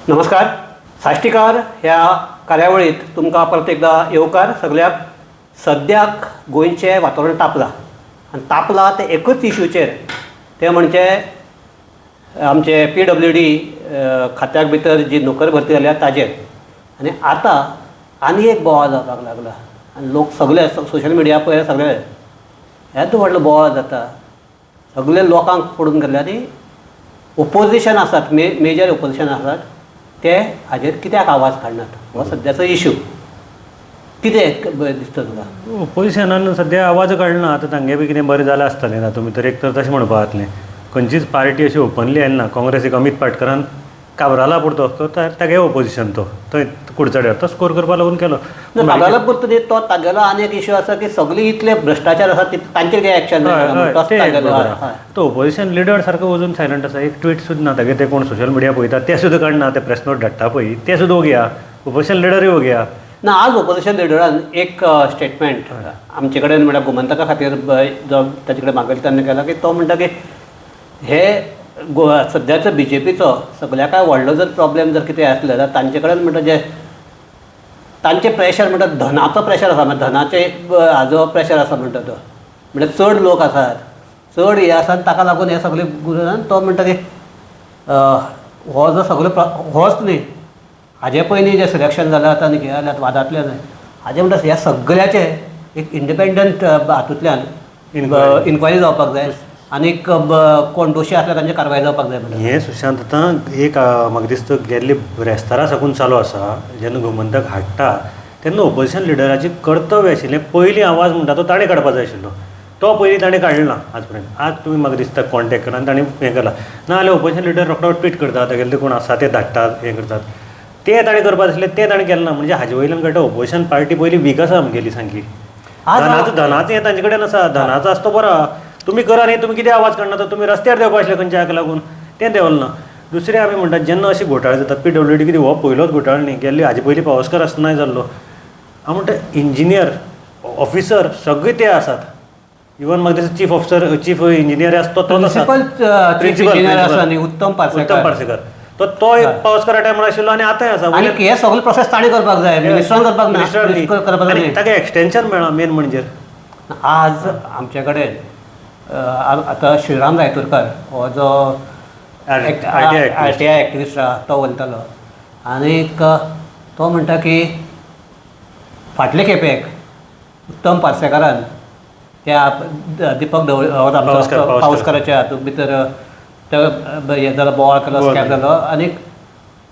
नमस्कार, साश्टीकार ह्या कार्यावळीत तुमकां परत एकदां येवकार. सगल्याक सद्याक गोंयचें वातावरण तापलां आनी तापलां तें एकूच इशूचेर, तें म्हणजे आमचे पीडब्ल्यूडी खात्याक भितर जी नोकर भरती जाल्या ताजेर. आनी आतां आनी एक बोवाळ जावपाक लागला आनी लोक सगळे सोशल मिडिया पळय, सगळे येदो व्हडलो बोवाळ जाता, सगळे लोकांक पडून गेल्ले. आनी ओपोजिशन आसात, मेजर ओपोजिशन आसात, ते हाजेर कित्याक आवाज काडनात हो सद्याचो इशू. कितें दिसता तुका? ओपोजिशनान सद्या आवाज काडना. आतां तांगे बी कितें बरें जालां आसतलें तातूंत भितर. एक तर तशें म्हणपा जातलें, खंयचीच पार्टी अशी ओपनली आयली ना. काँग्रेसीक अमीत पाटकरान काब्राला पुरतो तो तागे ओपोजिशन, तो थंय कुडचड्यार तो स्कोर करपा लागून केलो. ना, काब्राला पुरतो न्ही तो, तागेलो आनी एक इशू आसा की सगळी इतले भ्रश्टाचार आसा तांचेर कितें एक्शन. हय, तें एक बरोबर आहा. तो ओपोजिशन लिडर सारको अजून सायलंट आसा. एक ट्वीट सुद्दां ना तागे. ते कोण सोशल मिडिया पळयता ते सुद्दां काडना. ते प्रेस नोट धाडटा पळय, ते सुद्दां ओगी आहा. ओपोजिशन लिडरूय ओगी आहा. ना, आज ओपोजिशन लिडरान एक स्टेटमेंट आमचे कडेन, म्हळ्यार गोमंतका खातीर जो ताचे कडेन मागयले तेन्ना केला की तो म्हणटा की हे गोवा सद्याचो बीजेपीचो सगळ्याकय व्हडलो जर प्रॉब्लेम जर कितें आसलो जाल्यार तांचे कडेन म्हणटा जे तांचें प्रेशर म्हणटा, धनाचो प्रेशर आसा, म्हळ्यार धनाचे हाजो प्रेशर आसा म्हणटा तो, म्हळ्यार चड लोक आसात, चड हे आसा आनी ताका लागून हे सगळे गुरू. तो म्हणटा की हो जो सगळो होच न्ही, हाजे पयलीं जें सिलेक्शन जालां आतां आनी हें जाल्यात वादांतले न्हय, हाजें म्हणटा ह्या सगळ्याचें एक इंडिपेंडंट हातूंतल्यान Inquiry. Inquiry जावपाक जाय आनीक कोण दोशी आसल्यार तांचेर कारवाय जावपाक जाय म्हणटा. हें सुशांत आतां एक म्हाका दिसता गेल्ले ब्रेस्तारा साकून चालू आसा. जेन्ना गोमंतक हाडटा तेन्ना ओपोजिशन लिडराचें कर्तव्य आशिल्लें पयलीं आवाज म्हणटा तो ताणें काडपा जाय आशिल्लो. तो पयलीं ताणें काडलो ना आज पर्यंत. आज तुमी म्हाका दिसता कॉन्टेक्ट करा आनी ताणें हें केलां. ना जाल्यार ओपोजिशन लिडर रोखडो ट्वीट करता, तागेले ते कोण आसा ते धाडटात, हें करतात. ते ताणें करपाक आशिल्लें तें ताणें केलें ना. म्हणजे हाजे वयल्यान कळटा ओपोजिशन पार्टी पयलीं वीक आसा आमगेली सामकी. आज धनाचो धनाचें हें तांचे कडेन आसा. धनाचो आसा तो बरो आहा. तुमी करा न्ही, तुमी कितें आवाज काडना तर तुमी रस्त्यार देंवपा आशिल्ले खंयच्या हाका लागून, तें देंवलें ना. दुसरें आमी म्हणटात जेन्ना अशे घोटाळे जातात, पीडब्ल्यूडी कितें हो पयलोच घोटाळो न्ही, गेल्ले हाजे पयलीं पावसकर आसतनाय जाल्लो. हांव म्हणटा इंजिनियर ऑफिसर सगळे ते आसात. इवन म्हाका दिसता चीफ ऑफिसर, चीफ इंजिनियर आसा तो तोच आसा. प्रिन्सिपल चीफ प्रिन्सिपल, इंजिनियर आसा प्रिन्सिपल. न्ही उत्तम पार्सेकर. उत्तम पार्सेकर तो तो एक पावसकरा टायमार आशिल्लो आनी आतांय आसा. आनी हे सगळे प्रोसेस ताणें करपाक जाय, मिनिस्टरान करपाक ना. मिनिस्टर न्ही. प्रिन्सिपल करपाक आनी न्ही. ताका एक्सटेन्शन मेळ्ळां मेन म्हणजे. आज आमचे कडेन आतां श्रीराम रायतुरकर हो जो RTI. RTI activist आहा तो उलयतालो आनीक तो म्हणटा की फाटले खेपेक उत्तम पार्सेकारान त्या दीपक ढवळे पावसकर, आमचो पावसकर. पावसकाराच्या हातूंत भितर तो हें जालो, बोवाळ केलो, बोवाळ. स्कॅम जालो आनीक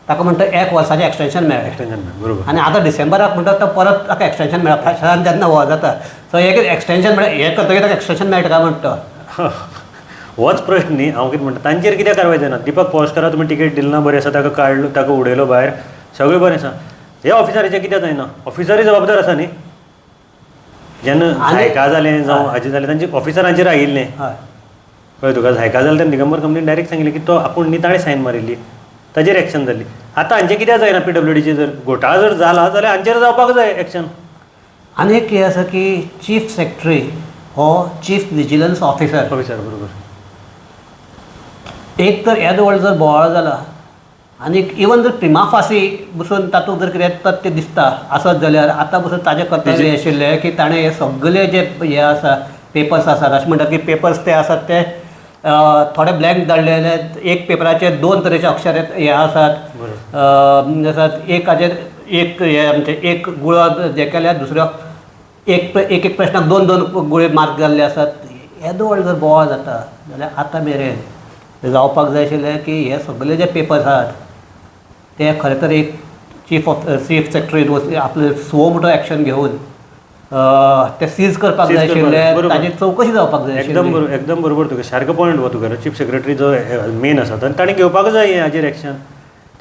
ताका म्हणटा एक वर्साचें एक्सटेन्शन मेळ्ळें. एक्सटेन्शन मेळ्ळें, बरोबर. आनी आतां डिसेंबराक म्हणटा तो परत ताका एक्सटेन्शन मेळ्ळा. फ्रेशरान जेन्ना हो जाता सो एक एक्सटेन्शन मेळ्ळें, हें करतकीर ताका एक्सटेन्शन मेळटा काय म्हणटा तो. होच प्रश्न न्ही. हांव कितें म्हणटा, तांचेर कित्याक कारवाय जायना? दीपक पावसकारा तुमी टिकेट दिली ना, बरें आसा, ताका काडलो, ताका उडयलो भायर, सगळें बरें आसा. हे ऑफिसराचें कित्याक जायना? ऑफिसरूय जबाबदार आसा न्ही. जेन्ना झायका जालें जावं हाजें जालें, तांचे ऑफिसरांचेर आयिल्लें. कळ्ळें तुका? झायका जालें तेन्ना दिगंबर कंपनीन डायरेक्ट सांगिल्लें की तो आपूण न्ही, ताणें सायन मारिल्ली, ताजेर एक्शन जाली. आतां हांचें कित्याक जायना? पीडब्ल्यूडीचेर जर घोटाळो जर जाला जाल्यार हांचेर जावपाक जाय एक्शन. आनी एक हें आसा की चीफ सेक्रेटरी हो चीफ विजिलन्स ऑफिसर. ऑफिसर, बरोबर. एक तर येदो व्हडलो जर बोवाळ जाला आनी इवन जर प्रिमा फासी बसून तातूंत जर कितें तथ्य दिसता आसत जाल्यार आतां बसून ताजें कर्तव्य हें आशिल्लें की ताणें हे सगळे जे हे आसा पेपर्स आसात, अशें म्हणटात की पेपर्स ते आसात ते थोडे ब्लँक धाडलेले, एक पेपराचेर दोन तरेचे अक्षर हे आसात, आसात, एक हाजेर एक हे आमचे एक गुळो हें केल्यार दुसरो एक एक एक प्रश्नाक दोन दोन गुळे मार्क जाल्ले आसात. येदो व्हडलो जर बोवाळ जाता जाल्यार आतां मेरेन जावपाक जाय आशिल्लें की हे सगळे जे पेपर्स आहात ते खरें तर एक चीफ सेक्रेटरी आपले सुओ मोटो एक्शन घेवन ते सीज करपाक Seize जाय करपाक आशिल्ले, जाय, बरोबर. ताजी चवकशी जावपाक जाय एकदम आशिल्ली. बरोबर, एकदम बरोबर. तुका सारको पॉयंट हो तुगेलो. चीफ सेक्रेटरी जो मेन आसा आनी ताणें घेवपाक जाय हाजेर एक्शन.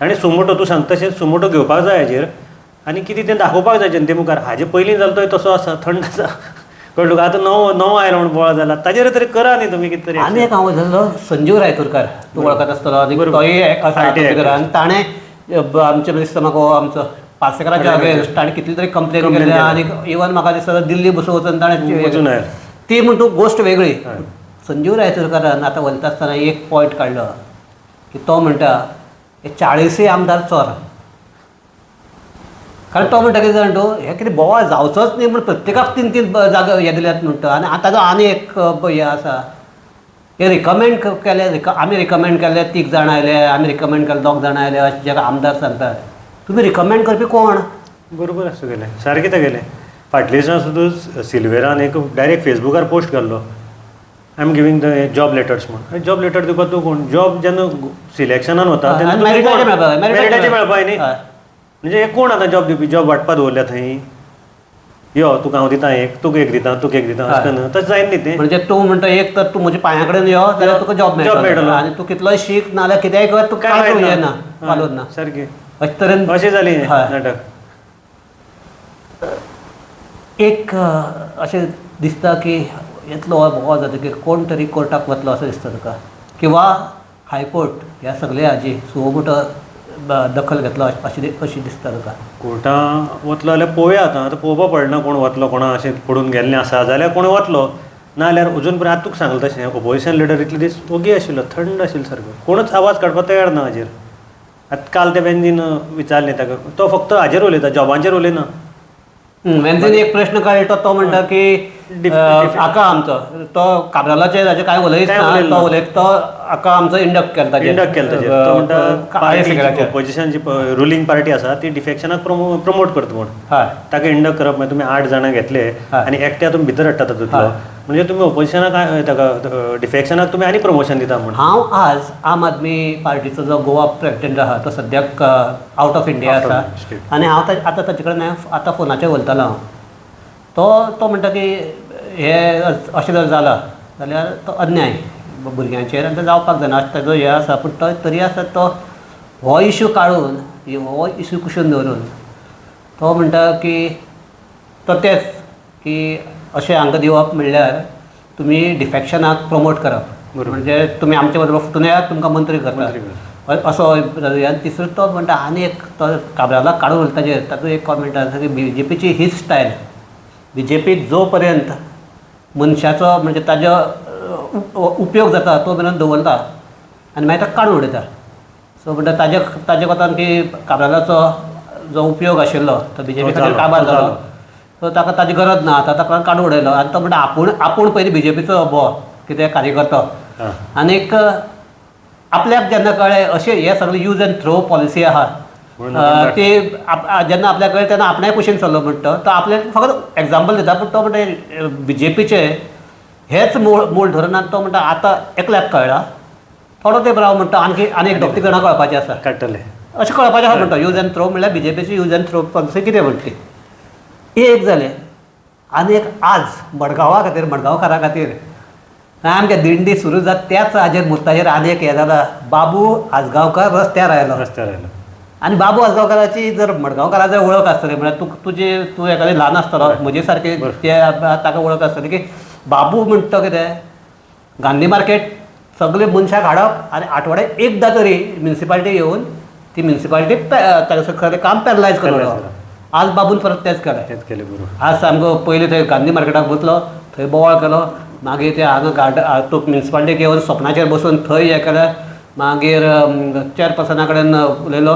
ताणें सुमोटो, तूं सांगता तशें सुमोटो घेवपाक जाय हाजेर आनी कितें तें दाखोवपाक जाय जनते मुखार. हाजे पयलीं जालो तो तसो आसा, थंड आसा, कळ्ळें तुका? आतां नवो नवो आयलो म्हूण बोवाळ जाला, ताजेर तरी करा न्ही तुमी कितें तरी. आनी एक हांव जाल्लो संजीव रायतुरकार तूं वळखत आसतलो आनी तोय एक आसा RTI. हातूंत भितर. आनी ताणें आमचे दिसता म्हाका हो आमचो पार्सेकाराच्या अगेन्स्ट ताणें कितली तरी कंप्लेन Complaint केल्या. केल्या. आनी इवन म्हाका दिसता दिल्ली बसून वचून ताणें वचून आयलो. ती म्हण तूं गोश्ट वेगळी. संजीव रायतुरकारान आतां वयता आसतना एक पॉयंट काडलो की तो म्हणटा हे 40 आमदार चोर. कारण तो म्हणटा कितें जाण तूं, हे कितें बोवाळ जावचोच न्ही म्हूण प्रत्येकाक 3-3 जागा हे दिल्यात म्हणटा. आनी आतां ताजो आनी एक हे आसा, हे रिकमेंड केले, आमी रिकमेंड केले 3 जाण आयले, आमी रिकमेंड केले 2 जाण आयले, अशें जे आमदार सांगतात. तुमी रिकमेंड करपी कोण? बरोबर आसा तुगेलें, सारकें तेगेलें. फाटले दिसा सुद्दां सिल्वेरान एक डायरेक्ट फेसबुकार पोस्ट घाल्लो, I am giving the job letters म्हूण. जॉब लेटर दिवपा तूं कोण? जॉब जेन्ना सिलेक्शनान वता तेन्ना मेरिटाचें मेळपा, मेरिटाचें मेळपा न्ही. म्हणजे हे कोण आतां जॉब दिवपी? जॉब वांटपा दवरल्या थंय, यो तुका हांव दिता एक, तुका एक दिता, तुका एक दिता, अशें करून तशें जायना न्ही तें. म्हणजे तूं म्हणटा एक तर तूं म्हज्या पांया कडेन यो जाल्यार तुका जॉब मेळटलो, आनी तूं कितलोय शीक नाल्यार कितेंय कर, तुका कांय येना, वालोर ना. सारकें अशें तरेन अशें जालें नाटक. एक अशें दिसता की येतलो हो बोवाळ जातकीर कोण तरी कोर्टाक वतलो असो दिसता तुका, किंवा हायकोर्ट ह्या सगल्या हाजी सो मोठो दखल घेतलो अशी दिसता तुका? कोर्टां वतलो जाल्यार पळोवया, आतां आतां पळोवपा पडना कोण वतलो, कोणा अशें पडून गेल्लें आसा जाल्यार कोण वतलो, ना जाल्यार अजून पर्यंत आतां तुका सांगलें तशें ओपोजिशन लिडर इतले दीस ओगी आशिल्लो, थंड आशिल्लो सारको, कोणूच आवाज काडपाक तयार ना हाजेर. आतां काल ते वेंजीन विचारलें ताका, तो फक्त हाजेर उलयता, जॉबांचेर उलयना. वेंजीन एक प्रश्न काडलो, तो म्हणटा की आका आमचो तो काब्रालाचेर ताजेर कांय उलयच ना, तो उलयता तो आका आमचो इंडक्ट केला, इंडक्ट केला ताजेर. तो म्हणटा ओपोजिशन जी रुलींग पार्टी आसा ती डिफेक्शनाक प्रमोट करता म्हूण ताका इंडक्ट करप. मागीर तुमी 8 जाणां घेतले आनी एकट्या तुमी भितर हाडटा तातूंतलो, म्हणजे तुमी ओपोजिशनाक ताका डिफेक्शनाक तुमी आनी प्रमोशन दिता म्हूण. हांव आज आम आदमी पार्टीचो जो गोवा प्रेसिडेंट आहा तो सद्याक आवट ऑफ इंडिया आसा, आनी हांव आतां ताचे कडेन आतां फोनाचेर उलयतालो हांव, तो म्हणटा की हे अशें जर जालां जाल्यार तो अन्याय भुरग्यांचेर आनी तो जावपाक जायना अशें ताजो हें आसा. पूण तो तरी आसा तो हो इशू काडून, हो इशू कुशीन दवरून तो म्हणटा की तो तेच की अशें हांकां दिवप म्हणल्यार तुमी डिफेक्शनाक प्रमोट करप, म्हणजे तुमी आमचे बरोबर फुटून येयात, तुमकां मंत्री करता असो. आनी तिसरो तो म्हणटा आनी एक तो काब्रालाक काडून उरता ताजेर ताजो एक कॉमेंट आसा की बी जे पीची हीच स्टायल, बी जे पीक जो पर्यंत मनशाचो म्हणजे ताजो उपयोग जाता तो मेरेन दवरता आनी मागीर ताका काडून उडयता. सो म्हणटा ताजे कोतान की काब्रालाचो जो उपयोग आशिल्लो तो बी जे पी खातीर काबार जालो, सो ताका ताजी गरज ना, आतां ताका काडून उडयलो. आनी तो म्हणटा आपूण पयलीं बी जे पीचो बो कितें कार्यकर्तो, आनीक आपल्याक जेन्ना कळ्ळें अशें हे सगळें यूज एंड थ्रो पॉलिसी आहा ती जेन्ना आपल्याक कळ्ळें तेन्ना आपणाय कुशीन सरलो म्हणटा तो आपल्याक फकत एग्जाम्पल दिता. पूण तो म्हणटा बी जे पीचे हेच मूळ धरून, आनी तो म्हणटा आतां एकल्याक कळ्ळा, थोडो तेंप राव म्हणटा, आणखी आनी एक 2-3 जाणां कळपाचें आसा, काडटले अशें कळपाचें आसा म्हणटा. यूज एंड थ्रो म्हणल्यार बी जे पीची यूज एंड थ्रो पॉलिसी कितें म्हणटी ही एक जालें. आनी एक आज मडगांवा खातीर, मडगांवकारा खातीर सामकें दिंडी सुरू जाता त्याच हाजेर मुर्ताचेर आनी एक हें जाला, बाबू आजगांवकार रस्त्यार आयलो, रस्त्यार आयलो. आनी बाबू आजगांवकाराची जर मडगांवकारा जर वळख आसतली म्हळ्यार तुजी तूं एखादें ल्हान आसतलो म्हजे सारके ते ताका वळख आसतली की बाबू म्हणटा कितें गांधी मार्केट सगळे मनशाक हाडप आनी आठवड्याक एकदां तरी म्युनिसिपालिटी येवन ती म्युनिसिपालिटी ताजें सगळें काम पॅरलायज करून उडोवप. आज बाबून परत तेंच केलें, तेंच केलें बरोबर. आज सामको पयलीं थंय गांधी मार्केटाक बसलो, थंय बोवाळ केलो, मागीर ते हांगा गार्डन तूं म्युनिसिपालिटीक येवन सोपणाचेर बसून थंय हें केलें, मागीर चेअरपर्सना कडेन उलयलो,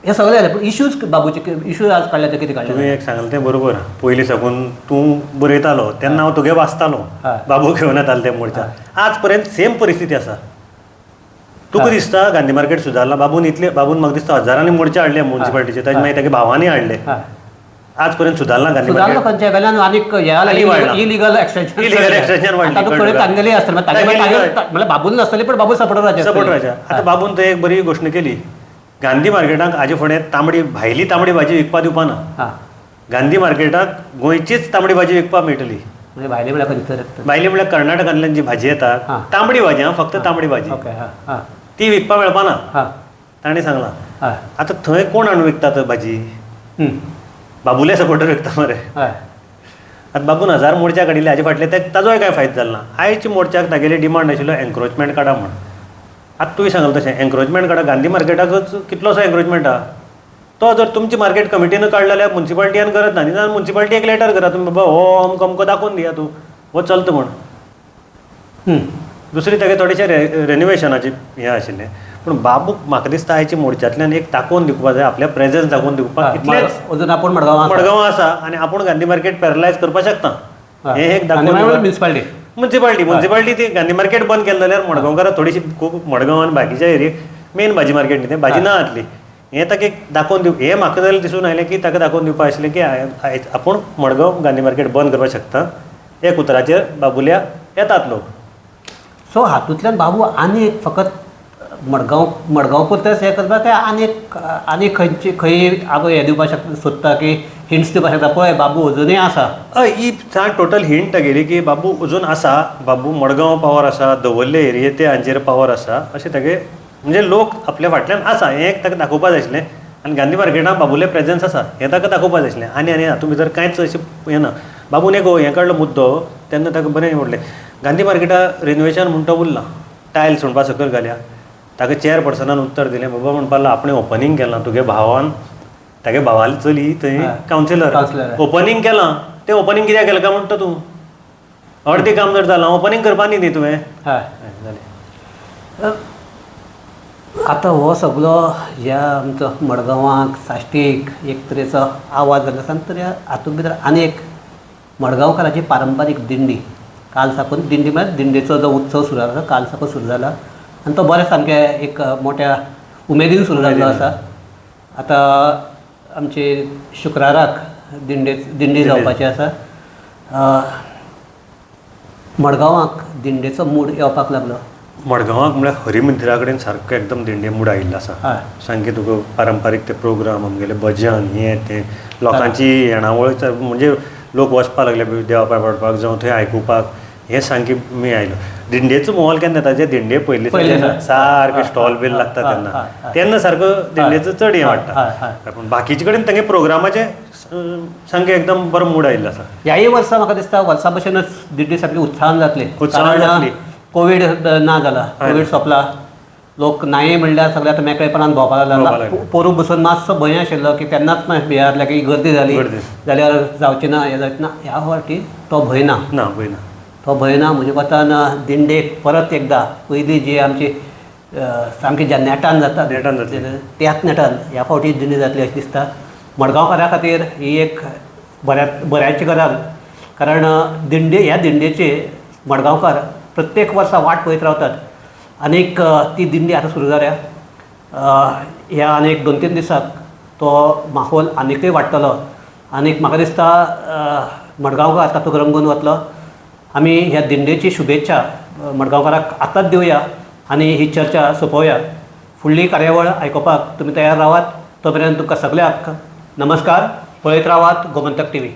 हे सगळें जालें. पूण इश्यूज बाबूचे इश्यूज आज काडले ते कितें काडले तुवें एक सांगलें तें बरोबर. पयलीं साकून तूं बरयतालो तेन्ना हांव तुगे वाचतालो, बाबू घेवन येतालो ते मोर्चा. आज पर्यंत सेम परिस्थिती आसा. तुका दिसता गांधी मार्केट सुदारला, बाबून इतले, बाबून म्हाका दिसता हजारांनी मोर्चा हाडले म्युनिसिपालिटीचे, ताजे मागीर तागे भावांनी हाडले, आज पर्यंत सुदारला गांधी सुदारलो खंयच्या वेल्यान आनीक इलिगल एक्सटेन्शन, इलिगल एक्सटेन्शन वाडली. आतां थोडी तांगेली आसतली, म्हणल्यार बाबून नासतली पण बाबू सपोर्टर, सपोर्टराचे. आतां बाबून थंय एक बरी घोशणा केली, गांधी मार्केटाक हाजे फुडें तांबडी भायली तांबडी भाजी विकपा दिवपा ना, गांधी मार्केटाक गोंयचीच तांबडी भाजी विकपाक मेळटली. भायली म्हळ्यार खंयसर? भायली म्हळ्यार कर्नाटकांतल्यान जी भाजी येता तांबडी भाजी, फक्त तांबडी भाजी ती विकपाक मेळपा ना ताणें सांगलां. आतां थंय कोण हाडून विकतात भाजी? बाबुले सपोर्टर विकता मरे. आतां बाबून 1000 मोर्चा काडिल्ले हाजे फाटले ते ताजोय कांय फायदो जालो ना. आयच्या मोर्चाक तागेली डिमांड आशिल्लो एन्क्रोचमेंट काडा म्हूण. आतां तुवें सांगलें तशें एन्क्रोचमेंट काडा, गांधी मार्केटाकच कितलोसो एन्क्रोचमेंट आहा, तो जर तुमची मार्केट कमिटीन काडलो जाल्यार म्युनिसिपालिटीन गरज ना न्ही, जाल्यार म्युनिसिपालिटी एक लेटर करा तुमी, बाबा हो अमको अमको दाखोवन दिया तूं, हो चलता म्हूण. दुसरी तागे थोडेशे रेनोवेशनाचे हें आशिल्लें. पूण बाबूक म्हाका दिसता आयच्या मोर्चांतल्यान एक दाखोवन दिवपा जाय, आपल्या प्रेजन्स दाखोवन दिवपाक, इतलेंच. अजून आपूण मडगांवां आसा. मडगांव आसा आनी आपूण गांधी मार्केट पॅरलायज करपाक शकता हें एक गांधी दाखोवन मार्केट दिवपाक. म्युनिसिपालिटी. मुन्सिपाल्टी, मुन्सिपाल्टी ती गांधी मार्केट बंद केलें जाल्यार मडगांवकारां थोडीशी खूब, मडगांव आनी बाकीच्या एरियेक मेन भाजी मार्केट न्ही, तें भाजी ना जातली. हें ताका एक दाखोवन दिव, हें म्हाका जाल्यार दिसून आयलें की ताका दाखोवन दिवपा आशिल्लें की आपूण मडगांव गांधी मार्केट बंद करपाक शकता. एक उतराचेर बाबुल्या येतात लोक. सो हातूंतल्यान बाबू आनी एक फकत मडगांव मडगांव पुरतेंच हें करपाक काय आनी एक आनी खंयची खंय आगो हें दिवपाक शकता, सोदता की हिंट्स दिवपाक शकता, पळय बाबू अजुनूय आसा. हय, ही सांग टोटल हिंट तागेली की बाबू अजून आसा, बाबू मडगांव पावर आसा, दवर्ले एरिये ते हांचेर पावर आसा, अशें तागे म्हणजे लोक आपल्या फाटल्यान आसा हें एक ताका दाखोवपा जाय आशिल्लें. आनी गांधी मार्केटान बाबूले प्रेजन्स आसा हें ताका दाखोवपा जाय आशिल्लें. आनी आनी हातूंत भितर कांयच अशें हें ना. बाबून एक हें काडलो मुद्दो तेन्ना ताका बरें म्हणलें, गांधी मार्केटा रिनोवेशन म्हूण तो उरला, टायल्स म्हणपा सकयल घाल्या. ताका चेअरपर्सनान उत्तर दिलें, बाबा म्हणपा लागलो आपणें ओपनींग केलां, तुगे भावान, तागे भावाली चली थंय कावन्सिलर, कावन्सिलर. ओपनींग केलां, तें ओपनींग कित्याक केलां काय म्हणटा तूं, अर्दें काम जर जालां ओपनींग करपा न्ही न्ही तुवें. जालें. आतां हो सगलो ह्या आमचो मडगांवाक साश्टीक एक तरेचो आवाज जाल्लो आसा. तर ह्या हातूंत भितर आनी एक मडगांवकाराची पारंपारीक दिंडी काल साकून, दिंडी म्हळ्यार दिंडेचो जो उत्सव सुरू जाला काल साकून सुरू जाला आनी तो बरें सामकें एक मोठ्या उमेदीन सुरू जाल्लो आसा. आतां आमचे शुक्राराक दिंडे दिंडी जावपाची आसा. मडगांवाक दिंडेचो मूड येवपाक लागलो. मडगांवाक म्हळ्यार हरी मंदिरा कडेन सारको एकदम दिंडे मूड आयिल्लो आसा. सामकें तुका पारंपारीक ते प्रोग्राम, आमगेले भजन हें तें, लोकांची येणावळ म्हणजे लोक वचपाक लागले देवा पांय पडपाक जावं थंय आयकुपाक, हें सामकें मी आयलो. दिंडेचो माहोल केन्ना येता, जे दिंडे पयले सारके स्टॉल बीन लागता तेन्ना, तेन्ना सारको दिंडेचो चड हें वाडटा. पूण बाकीचे कडेन तांगे प्रोग्रामाचें सामकें एकदम बरो मूड आयिल्लो आसा. ह्याय वर्सा म्हाका दिसता वर्सा भशेनच दिंडी सारकी उत्साहान जातली. उत्साहान जातली. कोवीड ना जाला, कोवीड सोंपला, लोक नाय म्हणल्यार सगळे आतां मेकळेपणान भोंवपाक लागला. पोरूं बसून मातसो भंय आशिल्लो की तेन्नाच भियारल्या की गर्दी जाली जाल्यार जावची ना, हें जावचें ना. ह्या फावटी तो भंय ना, ना भंय ना, तो भंय ना. म्हज्या मतान दिंडेक परत एकदां पयलीं जी आमची सामकी ज्या नेटान जाता त्याच नेटान ह्या फावटी दिंडी जातली अशें दिसता. मडगांवकारां खातीर ही एक बऱ्याची गजाल, कारण दिंडे ह्या दिंडेचे मडगांवकार प्रत्येक वर्सा वाट पळयत रावतात. आनीक ती दिंडी आतां सुरू जाल्या. ह्या आनीक 2-3 दिसांक तो माहोल आनीकय वाडटलो आनीक म्हाका दिसता मडगांवकार तातूंत रंगून वतलो. आमी ह्या दिंडेची शुभेच्छा मडगांवकाराक आतांच दिवया आनी ही चर्चा सोंपोवया. फुडली कार्यावळ आयकुपाक तुमी तयार रावात. तो पर्यंत तुमकां सगळ्यांक नमस्कार. पळयत रावात गोमंतक टीव्ही.